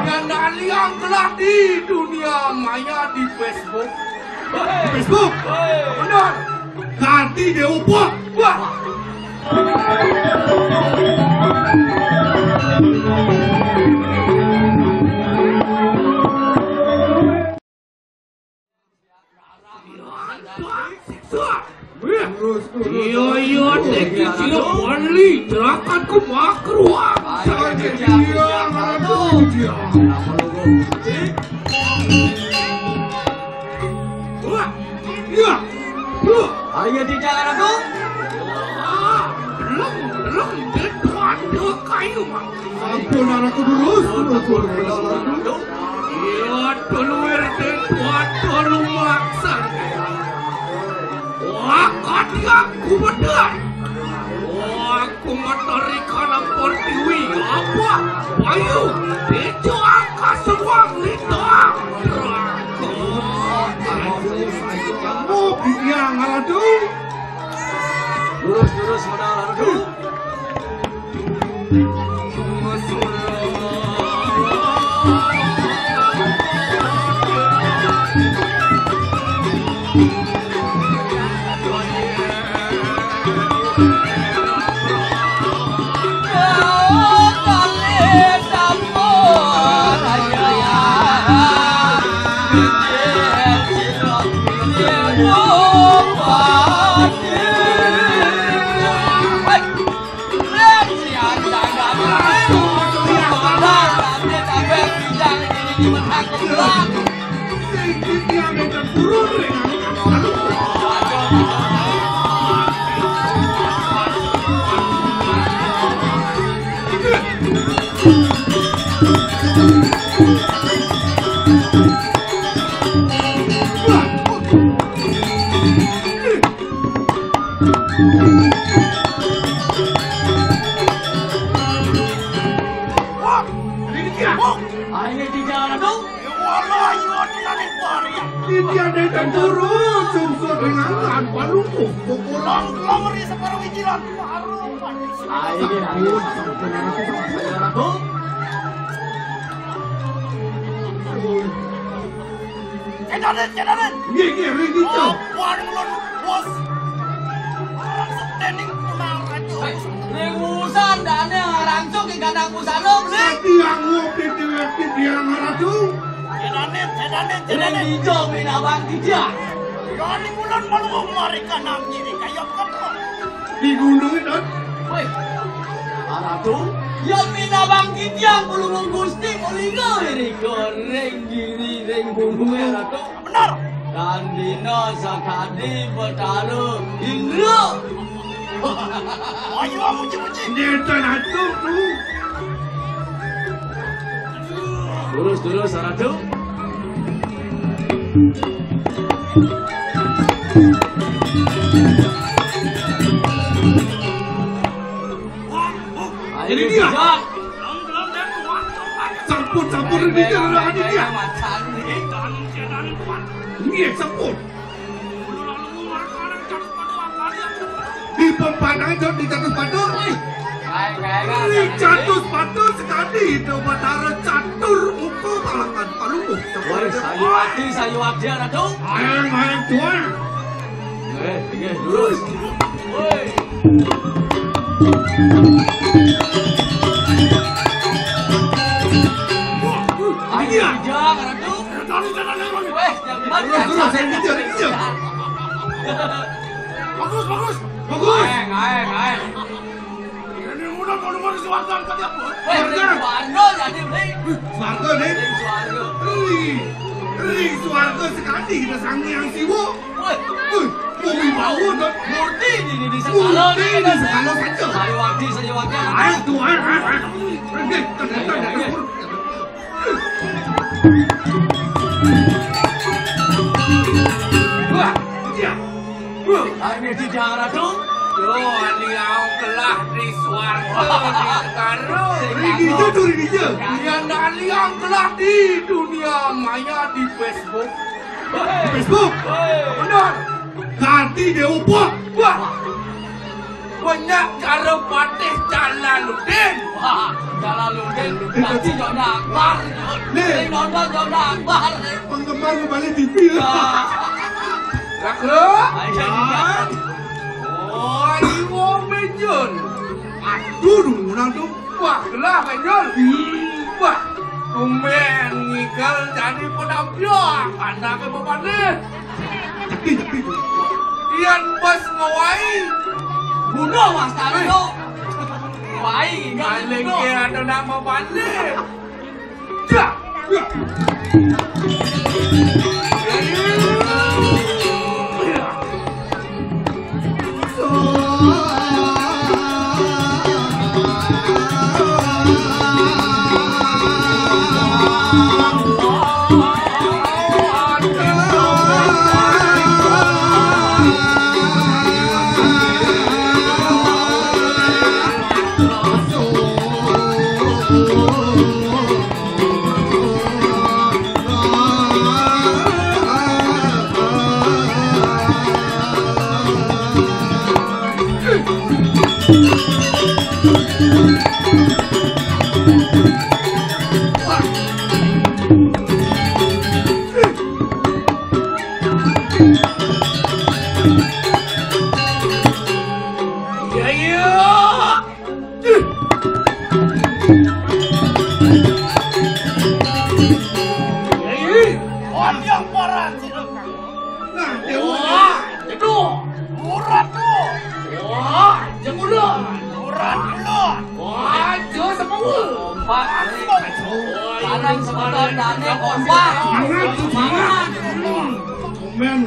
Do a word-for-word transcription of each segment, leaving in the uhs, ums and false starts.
Yang naliang kelah di dunia maya di Facebook. Di Facebook? Benar. Ganti dia ubah. Wah. Iya, iya, tek sira bali, terakan ku makruan. Saja dia, maratu dia. Wah, iya. Wah. Ayo, tidak, Ratu. Wah, belum, belum, dia tuan dia kayu, Mak. Ampun, anakku dulu, dulu, dulu, dulu. Iya, dulu, R T, tuan, dulu, maksa. Wah, kadiak ku bedai. Wah, ku materi kalam pertiwi. Apa? Bayu, dijo angka seruang di tengah. Oh, iya, ngaradu. Lurus, lurus, modal, lurus. Ini dia. Ini dia, Ratu. Ya Allah, ayo, tenang, Waria. Ini dia, Dek, dan turun, sungsut dengan tanpa lumpuh. Pukulan, pukulan, meri separuh wijilan. Baru, Pak. Ayo, ayo, ayo, Ratu. Cedanin, cedanin. Nggih, nggih, ring dija. Ampun, ulun, Bos. Orang sedening kunang raja. Ring usan dane rangsuk ing kandang pusana, Bli. Ati angup di diwek di biang ratu. Cedanin, cedanin, cedanin. Ring dija minabang dija. Dane ulun malu mari kanang kiri kaya ketok. Di gunung, Don. Woi, Ratu, yen minabang titiang kulungan Gusti, ulinga irika ring giri, ring gununge, Ratu. Bener. Kandina sakadi Betara Indra. Ayo, muji-muji. Nyetan atur tu. Terus, terus, Ratu. Ini dia. Sampun, sampun, ini dia, ini dia. Ini sampun. Di pempanangan jauh di Catus Patur. Di Catus Patur sekali itu Batara Catur Muka Palangan Palungguh. Woi, sayuwakti, sayuwakti, Ratu. Aeng, aeng, tuan. Eh, eh, lurus. Woi. Ayo, iya. Jangan, Ratu. Weh, jangan. Terus, terus, saya kejar, kejar. Bagus, bagus. Bagus. Aeng, aeng, aeng. Ini udah kalau mau suarga tadi apa? Weh, suarga. Suarga jadi, Bli. Suarga, nih. Suarga. Ri. Ri, suarga sekali kita Sang Hyang Siwa. Weh. Weh, bumi bau, dah. Murti ini di segala. Murti di segala saja. Sayuwakti, sayuwakti. Ayo, tuh, ayo, ayo, ayo. Pergi, ternyata, ayo, ayo. Wah, iya. Wah, ayo, di darat, dong. Yo, aliau kelah di swarga, di segara. Ri dija, tuh, ri dija. Yang aliau kelah di dunia maya, di Facebook. Di Facebook. Benar. Ganti dia ubah. Wah. Banyak cara patih Jalaluddin. Wah, Jalaluddin. Nanti yo nambah. Nih. Ning nonton yo nambah. Penggemar kembali T V. Ya. Lah, Bro. Ayo, ya. Oh, ini wong Benjol. Aduh, dulu nang tuh. Wah, gelah Benjol. Wah, tumben ngikel jadi penampilan. Anake bapakne. Nyepi, nyepi, nyepi. Iyan bos ngowai. Bunuh Mas Tari, eh. Wai, paling ke ada nama balik. Ya. Ya. Wah, itu. Murah tuh. Wah, jemuran. Murah dulu. Wah, jo semua. Kompak, kanan sebelah, dane kompak. Semangat, semangat. Komen.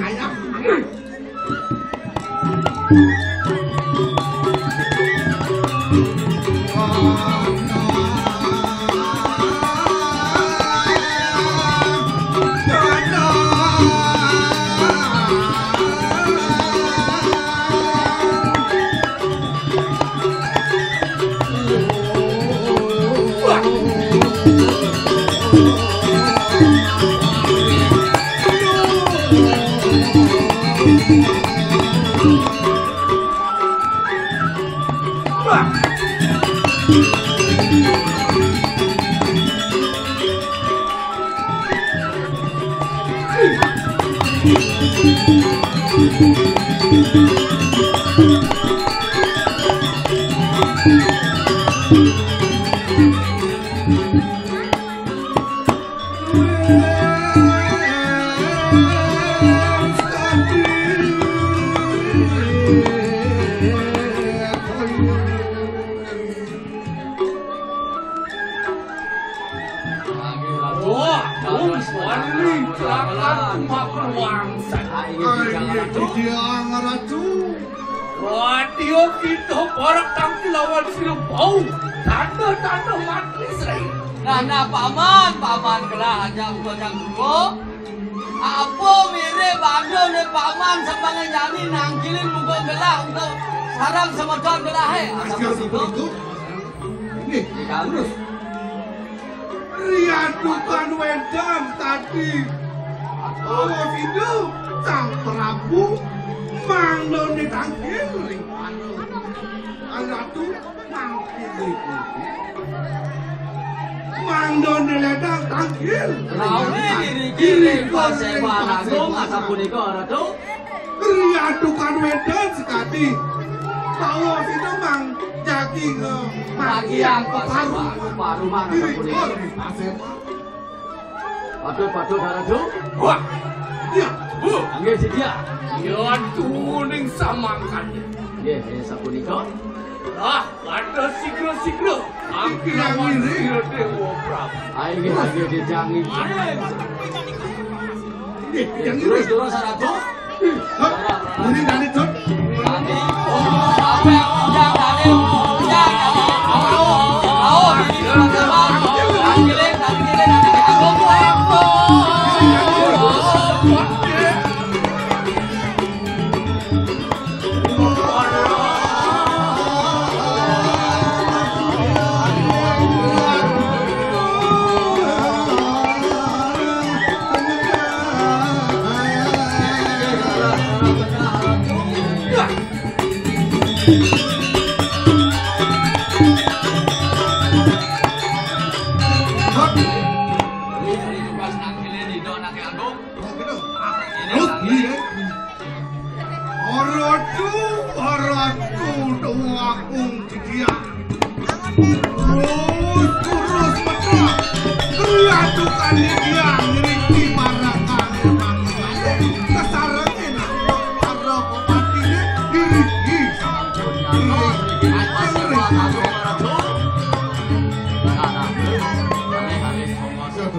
Wah, wong wani kelakan umak wangsan. Ayo, Kijang Ratu. Wah, dia kita barak tangki lawan sira bau. Tanda-tanda mati, Sri. Nah, nah, Paman, Paman gelah aja ubah jang dulu. Apa mirip bando ne Paman sembangan jani nangkilin muka gelah untuk sarang semeton gelah, eh. Asal begitu. Nggih, Kangrus. Riantukan wedan tadi. Awas itu, Sang Prabu manggon ditangkil ring pano. Sang Ratu mangkil ring pano. Manggon diledang tangkil. Rawi diri kiri, paseban agung, asapunika, Ratu. Riantukan wedan sekadi. Bawa sida mang jagi nge-, magiang paru. Paru mang. Diri sapunika. Kor, asep. Patut, patut, Ratu. Wah. Ya. Bu. Nggih, Sidya. Ya, tuning samangkat. Nggih, nggih, sapunika. Lah, pada sigra-sigra. Iki yang ini. Dewa Prabu. Ayo, nggih, nggih, nggih, jangan. Ayo. Nggih, yang ini. Terus, terus, Ratu. Ini tadi, Dut.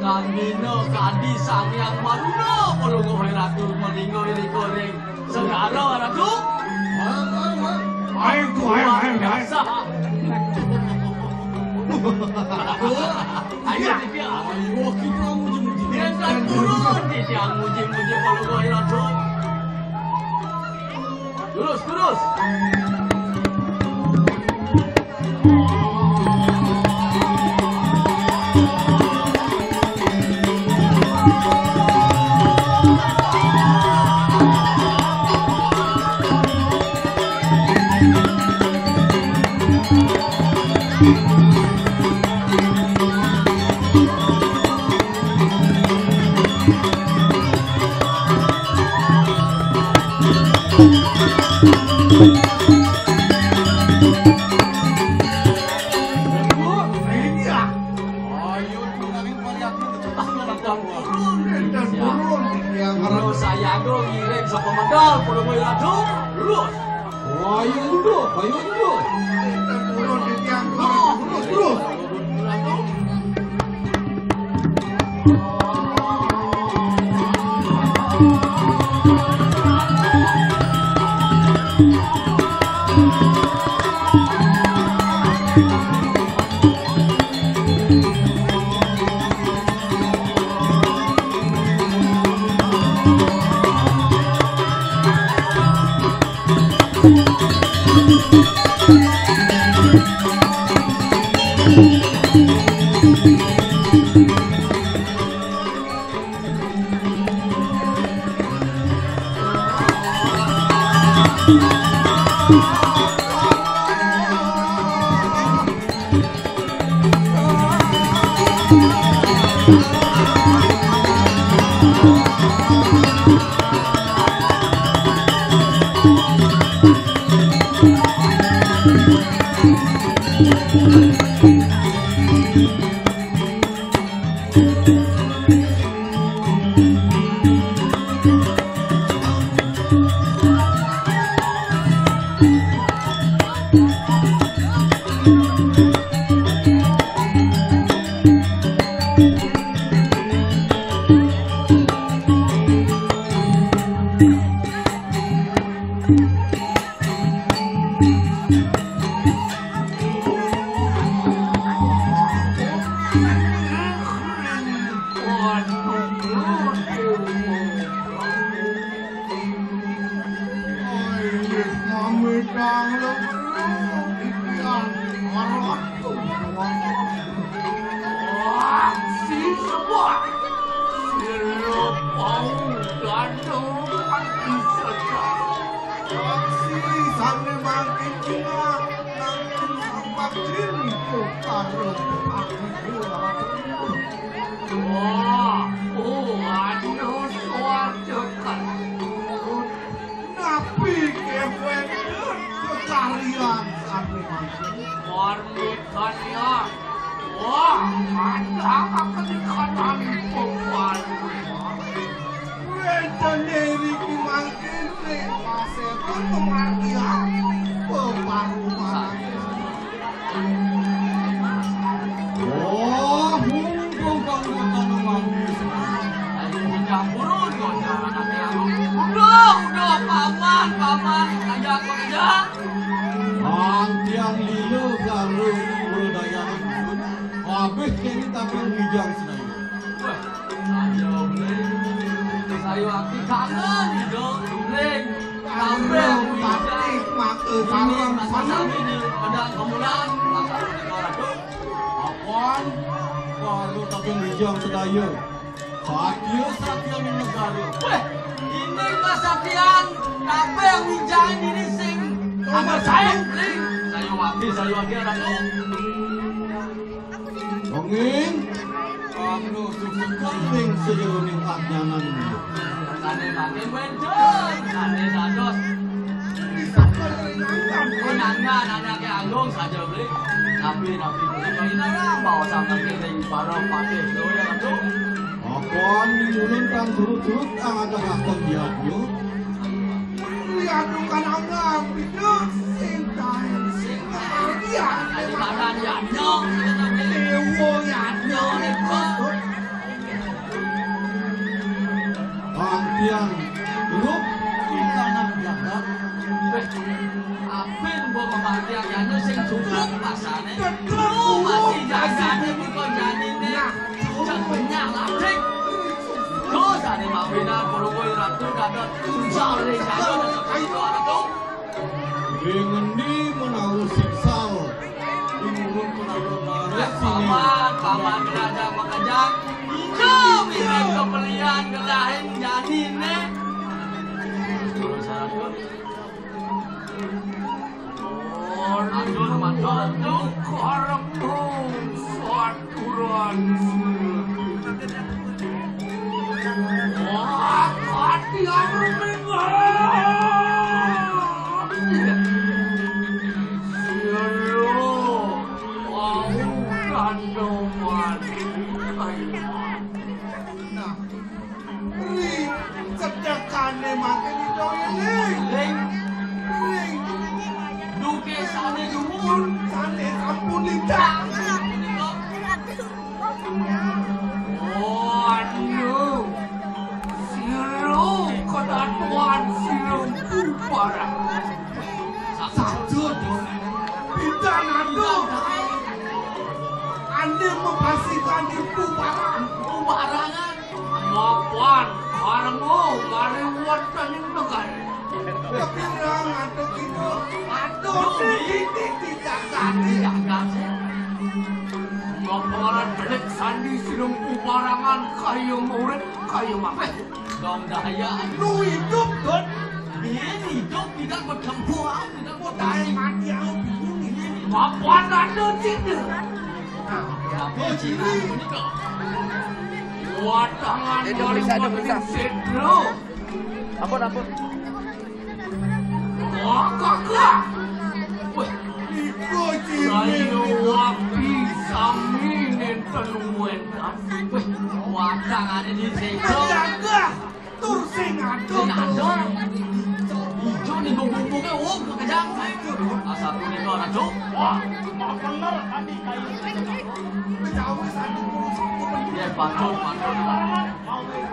Kandina kadi Sang Hyang Maruna, palungguh Ratu, malingga irika ring segara, Ratu. Ayo, ayo, ayo, ayo. Biasa. Ayo, Titiang. Ayo, kita muji-muji. Dia kan turun, Titiang, muji-muji palungguh Ratu. Terus, terus. Ayo, turun, Titiang. Terus saya ado ngiring sapa medal, pada boy ado. Terus. Ayo dulu, ayo dulu. Turun, Titiang. Terus, terus. Cinta karo aku. Wah, oh, aduh, suatu kan. Napi kepeng kekaryan sampai mati. Marmut kalian. Wah, ada apa kedekatan pembaru? Rejane riki mangkin ring paseban pemargian peparuman. Oh, mumpung kang kota nang manis. Ayo, udah, burun, udah, anaknya. Udah, udah, paman, paman, aja, aja. Antian lilo garu udah daya. Habis kini tapang wijang sedaya. Wah, ayo, Bling. Sayu ati kangen, Bling. Tambah, Bling. Maka sareng sami ini pada kemulan, maka orang tu. Apan, baru tapi wijang sedaya. Satya, satya ning negara. Weh, ini kesatian, kabeh wijang ini sing nomor saya, Bling. Sayu ati, sayu ati, Ratu. Wenging, kamu sukses ning sejeroning ajnananmu. Kane mangke wedon, kane dados. Nanggan, anake agung saja, Bli. Nabi, nabi, punika inara, bawa sampeyan ing para patih, lho, ya, Ratu. Apa ning ulun kan surut-surut, ang ada hakon diadyo? Yadno kananga, biduk, sing kaen, sing kaen, ya. Kalimantan, ya, nyong, ya, nyong. Dewa, ya, nyong, ya, nyong. Pangtian, rup, ikanan, ya, kan? Weh, ape mbok pangtian, ya, sing cukup pasane? Lu masih jagane, bukan janine. Nah, Cak Benyah Lading. Dosane mawinan para kowe ratu dados susah oleh saya dados kayu ratu. Ing ngendi menawi siksal? Ing urun menawi narik sini. Paman, paman kerajaan makejang. Ijo milik kepelian gelahin janine. Terus ratu. Matur, matur, karepmu saturan. Wah, hati anu minggat. Sira wau kandhane mati. Nah, ri, cedhekane mangke Ida Eling. Ling. Ling. Duke sane dumun. Sane sampun lidak. Waduh. Sira kedatuan sira bubarang. Saja, Dun. Pidan aduh. Ane mepasikan ibu barang. Ibu barangan. Mapan, karmo, kari wonten ing negari. Kepirang aduh kita. Aduh, ini tidak tadi. Tidak kasih. Laporan belik sandi sira bubarangan kaya murid, kaya mapeh. Dong daya. Lu hidup, Dun. Ini hidup tidak bertempuran, tidak bertahan. Mati aku bingung ini. Mapan ada tidak? Tapi Cina punika. Watangan dari Sedro. Ampun, ampun. Wah, kakak. Wah, iko cilik. Saya wapi sami nenten wénten. Wah, watangane di Sedro. Kakak. Tur sing adol. Sing adol. Ijo ning bumbuke wong kejang. Asal punika, Ratu. Wah, mau bener tadi kayu. Wis, wis, anu, ya, pantun, pantun. Mau wis.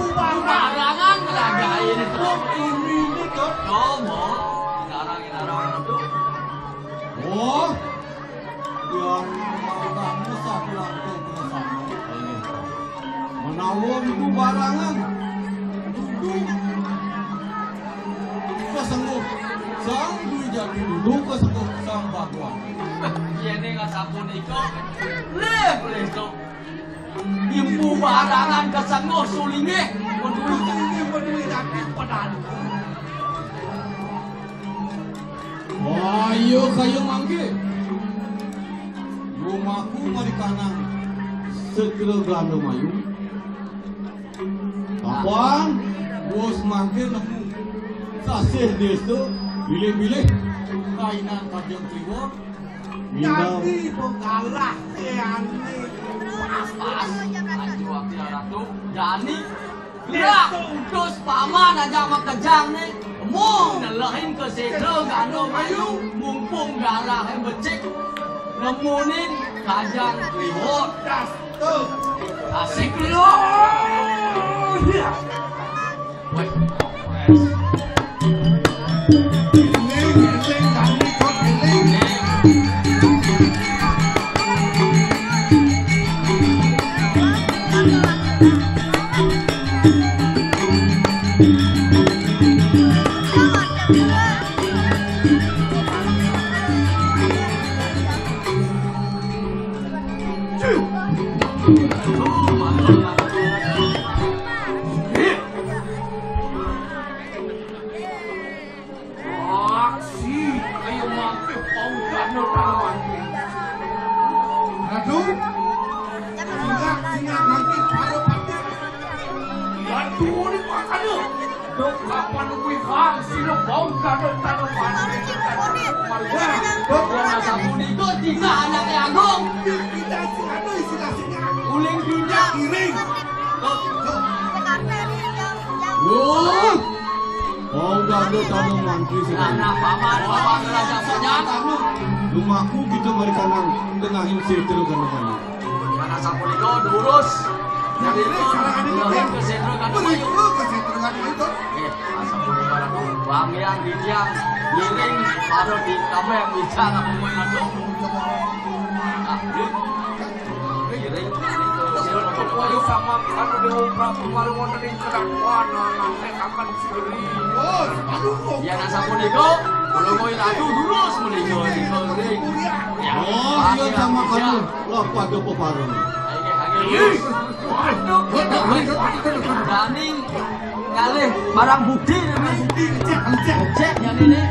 Barangan lagi ini. Oh, ini, Dok. Romo. Ngarang, ngarang, Ratu. Oh. Yang mangkane sapuranipun bersama. Menawa minggu barangan. Dudu kesengguh sang Dwi Jati, dudu kesengguh sang Bhagwan. Yene ngasapunika, lih, lih, Dok. Minggu barangan kesengguh sulinggih. Waduh, sulinggih, waduh, tapi pedal. Ayo, kaya mangké. Lumaku mari kanang Setra Ganda Mayu. Kapan? Bos mangké nemu. Sasih désa, bilih-bilih. Kainan Kajeng Kliwon. Minam. Dadi penggalah séané. Pas-pas. Ajo Akila Ratu. Jani. Gerak utus paman aja makejang né. Mung nelehin ke Setra Ganda Mayu. Mumpung galahé becik. Nemunin Kajeng Kliwon. Asik Kliwon. Wéh. Aksi, ayo mangké paudana tanaman. Ratu, singgah, singgah mangké para patih. Ratu, ini makanya. Dok, kapan kuwi kang sira paudana tanaman? Wah, dok, yang sapunika titah anaké agung. Kita sing anu istilah sing anu. Uling dunya. Giring. Dok, dok. Wah. Paudana tanaman mantri sing anu. Anak paman, paman raja sanyang. Lumaku kita mari kanang tengahin Setra Ganda Mayu. Anak sapunika durus. Yang itu, yang ke Setra Ganda Mayu. Ke Setra Ganda Mayu, dok. Nggih, asapunika Ratu, Bang Hyang Dijang, ngiring pada di kabeh bisa ngapunguin Ratu. Ah, nggih. Ngiring, ngiring ke Setra Ganda Mayu. Sama anu Dewa Prabu malu wonten ing kerakuan, nangkekaken sendiri. Bos, aduh, kok. Yen asapunika, kula kowe Ratu durus menika, nika ngiring. Ya, oh, iya, Bang Hyang sama Dijang. Kamu. Lah, pada pepareng. Ayo, ayo. Daning kalih barang bukti niki. Bukti, cek, cek. Cek ya niki.